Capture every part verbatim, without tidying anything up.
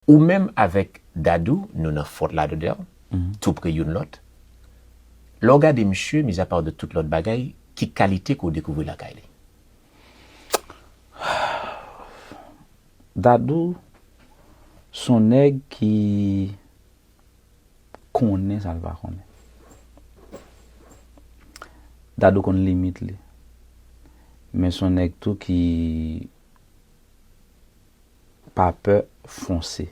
Ou menm avèk Dadou, nou nan Fort Lauderdale, tou pre youn lòt. Lè w gade misye, mizapa de tout lòt bagay, ki kalite ke w dekouvri lakay li? Dadou se yon nèg ki konnen sa l pa konnen. Dadou konn limit li. Men se yon nèg tou ki pa pè fonse.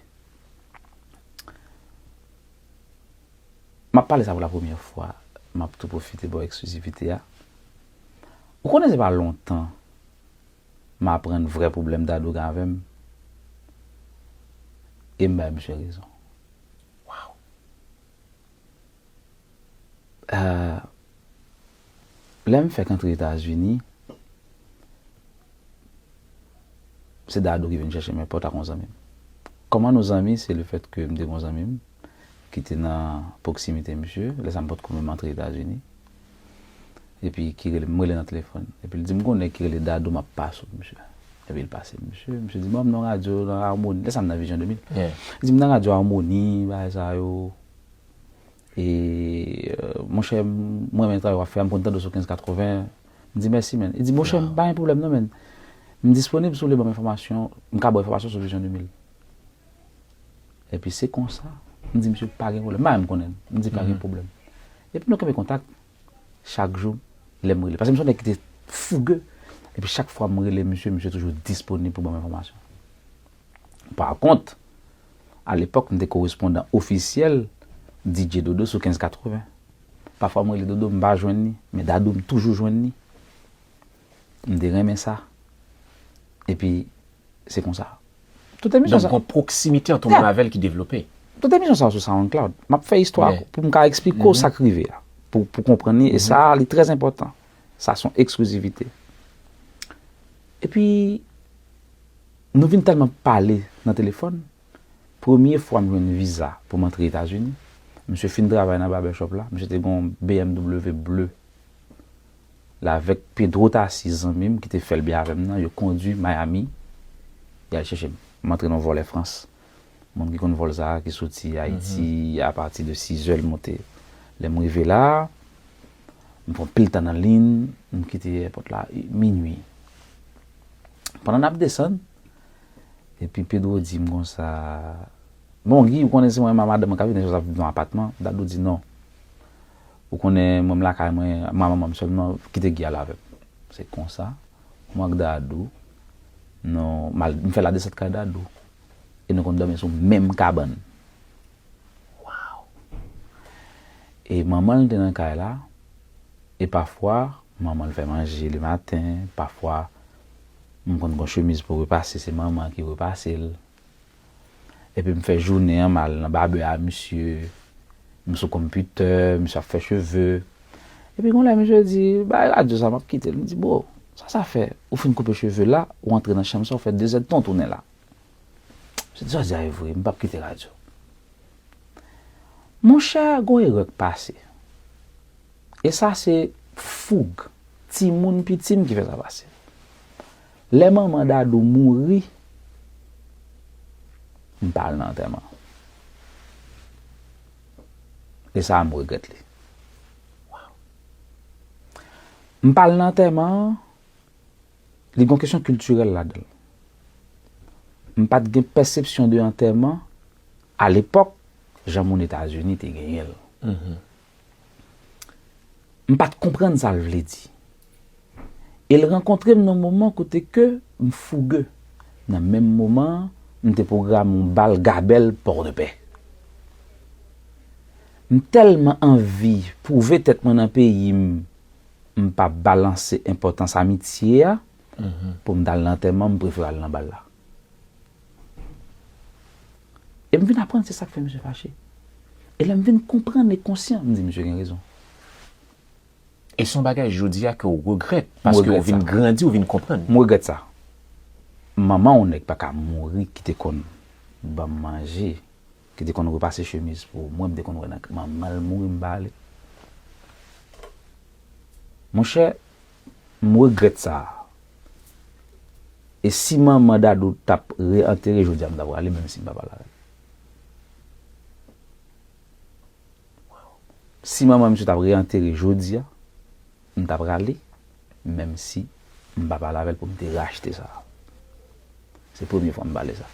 M ap pale sa pou la premyè fwa, m ap tou pwofite ba w eksklizivite a. Ou konnen se pa lontan m aprann vrè pwoblèm Dadou gen avè m, e m bay misye rezon. Lè m fèk antre Etazini, se Dadou ki vin chèche m, men pòt ak yon zanmi m. Kòman nou zanmi? Se lefètke m te gen yon zanmi m ki te nan pwoksimite misye, lè sa m potko menm antre Etazini. Epi ki rele m, m rele nan telefòn. Epi l di m gon nèg ki rele Dadou, m ap pase w misye. Epi l pase m misye, misye di m, bon, m nan radyo, nan Harmony, lè sa m nan Vision de mil. Li di m nan radyo Harmony, bagay sa yo. E monchè, m renmen travay w ap fè a, m konn tande w sou kenz katreven. M di mèsi, menn. Li di, monchè, m pa gen pwoblèm non, menn. M disponib si w vle ban m enfòmasyon, m ka ba w enfòmasyon sou Vision de mil. Epi se konsa, m di misye pa gen pwoblèm. M pa menm konnen l. M di pa gen pwoblèm. Epi nou kenbe kontak chak jou lè m rele. Paske m se yon nèg ki te fouge. Epi chak fwa m rele misye, misye toujou disponib pou ban m enfòmasyon. Pa kont, alepòk, m te korespondan ofisyèl D J Dodo sou kenz katreven. Pafwa m rele Dodo, m pa jwenn li, men Dadou, m toujou jwenn li. M te renmen sa. Epi, se konsa. Tout emisyon sa. Donk, gon pwoksimite ant ou menm avè l ki devlope. Tout emisyon sa yo sou SoundCloud. M ap fè istwa pou m ka eksplike w sa k rive a. Pou, pou konprann li. E sa, li trè enpòtan. Sa se yon eksklizivite. Epi, nou vin tèlman pale nan telefòn, premye fwa m jwenn viza pou m antre Etazini, misye fin travay nan barbershop la, misye te gen yon B M W ble. L avèk Pedro Tassis, zanmi m, ki te fè l byen avè m nan, yo kondui Miami, y al chèche m. M antre nan yon vòl Air France. Moun ki konn vòl sa a, ki soti Ayiti apati de sizè l monte. Lè m rive la, m fè anpil tan nan liy, m kite èpòt la minui. Pandan n ap desann, epi Pedro di m konsa, bon, Guy, ou konnen se mwen, madanm mwen k ap viv nan yon apatman. Dadou di non. Ou konnen mwen m lakay mwen, mwen ak manman m sèlman, kite Guy al avè m. Se konsa, mwen ak Dadou, nou, m al, m fè ladesant kay Dadou. E nou konn dòmi sou menm kabann. Waw! E manman l te nan kay la, e pafwa, manman l fè manje lematen, pafwa, m konn gon chemiz pou repase, se manman ki repase l. Epi m fè jounen an, m al nan babè a misye, m sou konpitè, misye ap fè cheve. Epi gon lè misye di, bay radyo sa, m ap kite l. M di, bro, sa sa fè? Ou fin koupe cheve la, ou antre nan chanm sa, ou fè de zèdtan w tounen la. Misye di, sa w di a e vre, m p ap kite radyo. Monchè, gon erè k pase. E sa se foug timoun piti m ki fè sa pase. Lè manman Dadou mouri, m pa al nan antèman. E sa a, m regrèt li. M pa al nan antèman an, li gen yon kesyon kiltirèl ladan l. M pa t gen pèsepsyon de antèman alepòk, jan moun Etazini te genyen l. M pa t konprann sa l vle di. E l rankontre m nan yon moman kote ke m fouge. Nan menm moman an, m te pwograme yon bal Gabèl Pòdepè. M tèlman anvi pwouve tèt mwen nan peyi m, m pa balanse enpòtans amitye a, pou m t al nan antèman, m prefere al nan bal la. E m vin aprann se sa k fè misye fache. E lè m vin konprann e konsyan, m di misye gen rezon. E se yon bagay jodi a ke w regrèt, paske w vin grandi, w vin konprann. M regrèt sa. Manman yon nèg pa ka mouri ki te konn ban m manje, ki te konn repase chemiz pou mwen, m te konn wè nan manman l mouri, m pa ale. Monchè, m regrèt sa. E si manman Dadou t ap re-antere jodi a, m ta prale, menm si m pa pale avè l. Si manman misye t ap reantere jodi a, m t ap rale, menm si m pa pale avè l pou m te rachte sa. Se premye fwa m pale sa.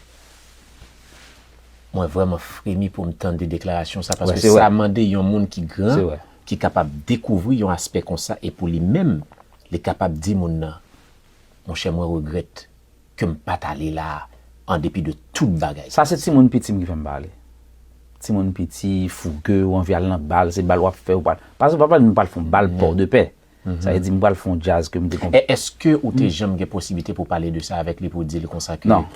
Mwen vrèman fremi pou m tande deklarasyon sa, paske sa mande yon moun ki gran, ki kapab dekouvri yon aspè konsa, e pou li menm, li kapab di moun nan, monchè, mwen regrèt ke m pa t ale la a, an depi de tout bagay. Sa se timoun piti m ki fè m pale. Timoun piti, fouge, ou anvi al nan bal, se bal w ap fè, ou pral. Paske papa m pral fè yon bal Pòdepè. Sa vle di m pral fè yon djaz ke m te konprann. Èske ou te janm gen posiblite pou pale de sa avèk li, pou di l konsa ke, Non.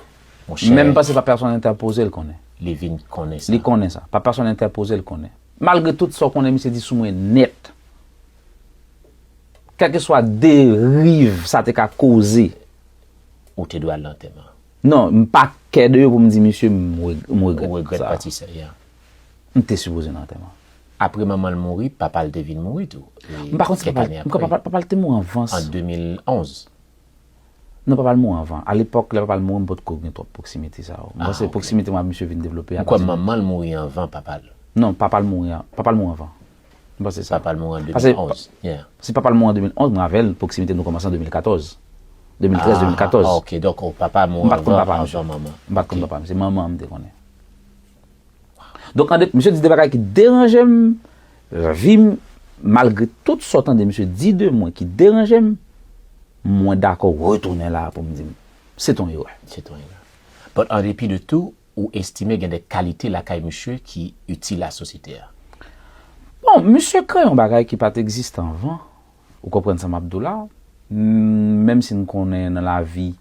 Menm panse pa pèsonn entèpoze l konnen. Li vin konnen sa. Li konnen sa. Pa pèsonn entèpoze l konnen. Malgre tout sa w konnen, misye di sou mwen nèt. Kèlkeswa deriv sa te ka koze. Ou te dwe al nan antèman. Non, m pa kè de yo pou m di misye m reg- m regrèt. Ou regrèt pati sa, yeah. M te sipoze nan antèman. Apre manman l mouri, papa l te vin mouri tou. M pa konn si papa l te mouri anvan. An de mil onz. Non, papa l mouri anvan. A lepòk, lè papa l mouri, m potko gen twòp pwoksimite sa yo. M panse pwoksimite mwen ak misye vin devlope apati de. Ou kwè manman l mouri anvan papa l? Non, papa l mouri, papa l mouri anvan. M panse sa. Papa l mouri an de mil onz. Si papa l mouri an de mil onz, mwen avè l, pwoksimite nou kòmanse an de mil katòz. De mil trèz, de mil katòz. Ah, ok, donk papa mouri anvan manman. M pa t konn papa misye. M pa t konn papa misye, se manman m te konnen. Donk, an de, misye di de bagay ki deranje m, vi m, malgre tout sa w tande misye di de mwen ki deranje m, mwen dakò retounen la a pou m di m, se t on erè. Se t on erè. But an depi de tou, ou estime gen de kalite lakay misye ki itil a sosyete a? Bon, misye kreye yon bagay ki pa t egziste anvan. Ou konprann sa m ap di w la? Menm si n konnen nan lavi,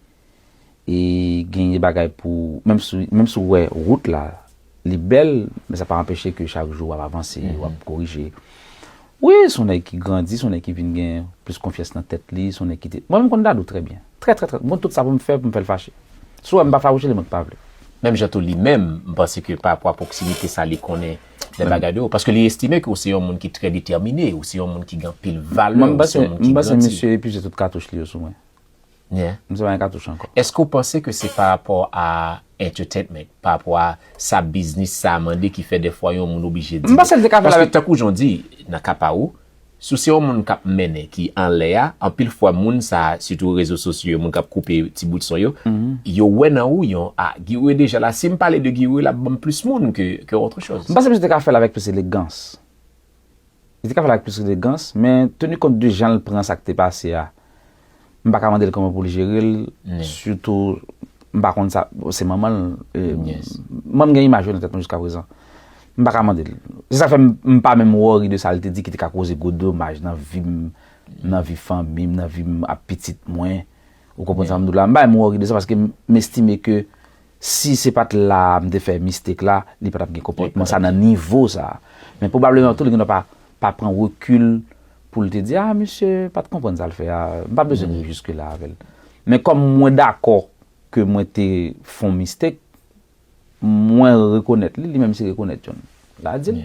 e genyen bagay pou, menm si, menm si w wè wout la, li bèl, men sa pa anpeche ke chak jou w ap avanse, w ap korije. Wi, se yon nèg ki grandi, se yon nèg ki vin gen plis konfyans nan tèt li, se yon nèg ki te, mwen menm konn Dadou trè byen. Trè, trè, trè. Mwen tout sa pou m fè, pou m fè l fache. Si w wè m pa fawouche li, mwen k pa vle. Menm jan tou li menm, m panse ke pa rapò a pwoksimite sa li konnen de bagay de ou. Paske li estime ke ou se yon moun ki trè detèmine, ou se yon moun ki gen anpil valè, ou se yon moun ki grandi. Mwen m panse misye epize tout katouch li yo sou mwen. Yeah. M se pa gen katouch ankò. Èske w panse ke se pa rapò a entertainment, pa rapò a sa biznis sa a mande ki fè dèfwa yon moun oblije di? M panse l te ka fè l avèk. Paske tankou jan w di, nan ka pa ou, si w se yon moun k ap mennen, ki anlè a, anpil fwa moun sa a, sitou rezo sosyo yo, moun k ap koupe ti bout son yo, yo wè nan ou yon, a, Guy Wewe deja la, si m pale de Guy Wewe, l ap ban m plis moun ke, ke autre chose. M panse misye te ka fè l avèk plis elegans. Li te ka fè l ak plis elegans, men teni kont de jan l pran sa k te pase a, m pa ka mande l kòman pou l jere l, sitou m pa konn sa, se manman l, manman m gen imaj yo nan tèt mwen jiskaprezan. M pa ka mande l. Se sa k fè m pa menm worry de sa l te di ki te ka koze gwo domaj nan vi m, nan vi fanmi m, nan vi m ak pitit mwen. Ou konprann sa m di w la? M pa menm worry de sa paske m estime ke si se pa t la a m te fè mistake la, li pa t ap gen konpòtman sa nan nivo sa a. Men pwobableman tou li gendwa pa, pa pran rekil pou l te di, a, misye pa t konprann sa l fè a, m pa bezwen rive jiske la avè l. Men kòm mwen dakò ke mwen te fè yon mistake, mwen rekonèt li, li menm si rekonèt John. L a di l.